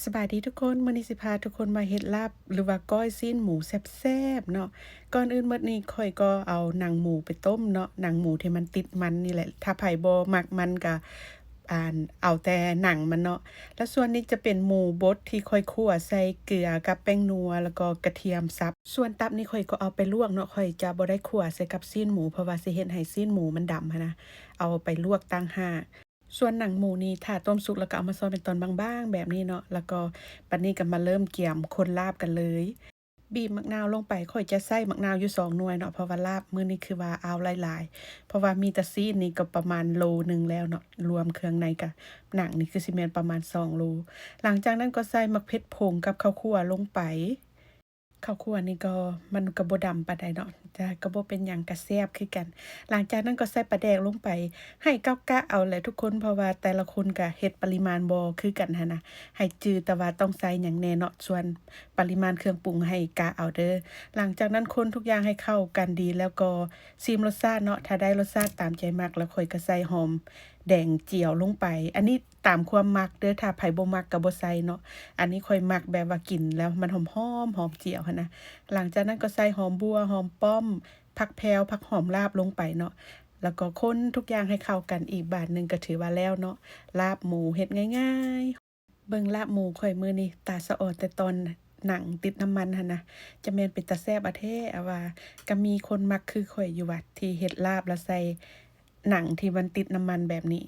ສະບາຍດີທຸກຄົນ, ມື້ນີ້ຊິພາທຸກຄົນມາເຮັດລາບ ຫຼືວ່າກ້ອຍຊີ້ນໝູແຊບໆເນາະ. ກ່ອນອື່ນໝົດນີ້ ຂ້ອຍກໍເອົາໜັງໝູໄປຕົ້ມເນາະ, ໜັງໝູທີ່ມັນຕິດມັນນີ້ແຫຼະ. ຖ້າໃຜບໍ່ມັກມັນກໍ ອ່າ ເອົາແຕ່ໜັງມັນເນາະ. ແລ້ວສ່ວນນີ້ຈະເປັນໝູບົດທີ່ຂ້ອຍຂົ້ວໃສ່ເກືອກັບແປ້ງນົວ ແລ້ວກໍກະທຽມສັບ. ສ່ວນຕັບນີ້ຂ້ອຍກໍເອົາໄປລວກເນາະ, ຂ້ອຍຈະບໍ່ໄດ້ຂົ້ວໃສ່ກັບຊີ້ນໝູ ເພາະວ່າຊິເຮັດໃຫ້ຊີ້ນໝູມັນດຳຫັ້ນນະ, ເອົາໄປລວກຕ່າງຫາກ. ສ່ວນໜັງໝູນີ້ ຖ້າຕົ້ມສຸກແລ້ວກໍເອົາມາຊອຍເປັນຕອນບາງໆແບບນີ້ເນາະ, ແລ້ວກໍບັດນີ້ກໍມາເລີ່ມກຽມຄົນລາບກັນເລີຍ. ບີບໝາກນາວລົງໄປ, ຂ້ອຍຈະໃສ່ໝາກນາວຢູ່ສອງໜ່ວຍເນາະ, ເພາະວ່າລາບມື້ນີ້ຄືວ່າເອົາຫຼາຍໆ ເພາະວ່າມີແຕ່ຊີ້ນນີ້ກໍປະມານໂລໜຶ່ງແລ້ວເນາະ, ລວມເຄື່ອງໃນກັບໜັງນີ້ຄືຊິແມ່ນປະມານສອງໂລ. ຫຼັງຈາກນັ້ນກໍໃສ່ໝາກເຜັດຜົງກັບເຂົ້າຂົ້ວລົງໄປ. ເຂົ້າຂົ້ວນີ້ກໍ ມັນກໍບໍ່ດຳປານໃດເນາະ, ແຕ່ກໍບໍ່ເປັນຫຍັງ ກໍແຊບຄືກັນ. ຫຼັງຈາກນັ້ນກໍໃສ່ປາແດກລົງໄປ, ໃຫ້ເຈົ້າກະເອົາແຫຼະທຸກຄົນ, ເພາະວ່າແຕ່ລະຄົນກໍເຮັດປະລິມານບໍ່ຄືກັນຫັ້ນນະ. ໃຫ້ຈື່ແຕ່ວ່າຕ້ອງໃສ່ຫຍັງແດ່ເນາະ, ສ່ວນປະລິມານເຄື່ອງປຸງໃຫ້ກະເອົາເດີ້. ຫຼັງຈາກນັ້ນຄົນທຸກຢ່າງໃຫ້ເຂົ້າກັນດີ ແລ້ວກໍຊີມລົດຊາດເນາະ, ຖ້າໄດ້ລົດຊາດຕາມໃຈມັກ ແລ້ວຂ້ອຍກໍໃສ່ຫອມແດງຈຽວລົງໄປ. ອັນນີ້ ຕາມຄວາມມັກເດີ້, ຖ້າໃຜບໍ່ມັກກໍບໍ່ໃສ່ເນາະ. ອັນນີ້ຂ້ອຍມັກແບບວ່າກິນແລ້ວມັນຫອມໆ ຫອມຈຽວຫັ້ນນະ. ຫຼັງຈາກນັ້ນກໍໃສ່ຫອມບົ່ວ, ຫອມປ້ອມ, ຜັກແພວ, ຜັກຫອມລາບລົງໄປເນາະ, ແລ້ວກໍຄົນທຸກຢ່າງໃຫ້ເຂົ້າກັນອີກບາດໜຶ່ງ ກໍຖືວ່າແລ້ວເນາະ, ລາບໝູເຮັດງ່າຍໆ. ເບິ່ງລາບໝູຂ້ອຍມື້ນີ້ ຕາສະອອນແຕ່ຕອນໜັງຕິດນ້ຳມັນຫັ້ນນະ, ຈະແມ່ນເປັນຕາແຊບອະແທ້ອະວ່າ. ກໍມີຄົນມັກຄືຂ້ອຍຢູ່ຫວາ ທີ່ເຮັດລາບແລ້ວໃສ່ໜັງທີ່ມັນຕິດນ້ຳມັນແບບນີ້.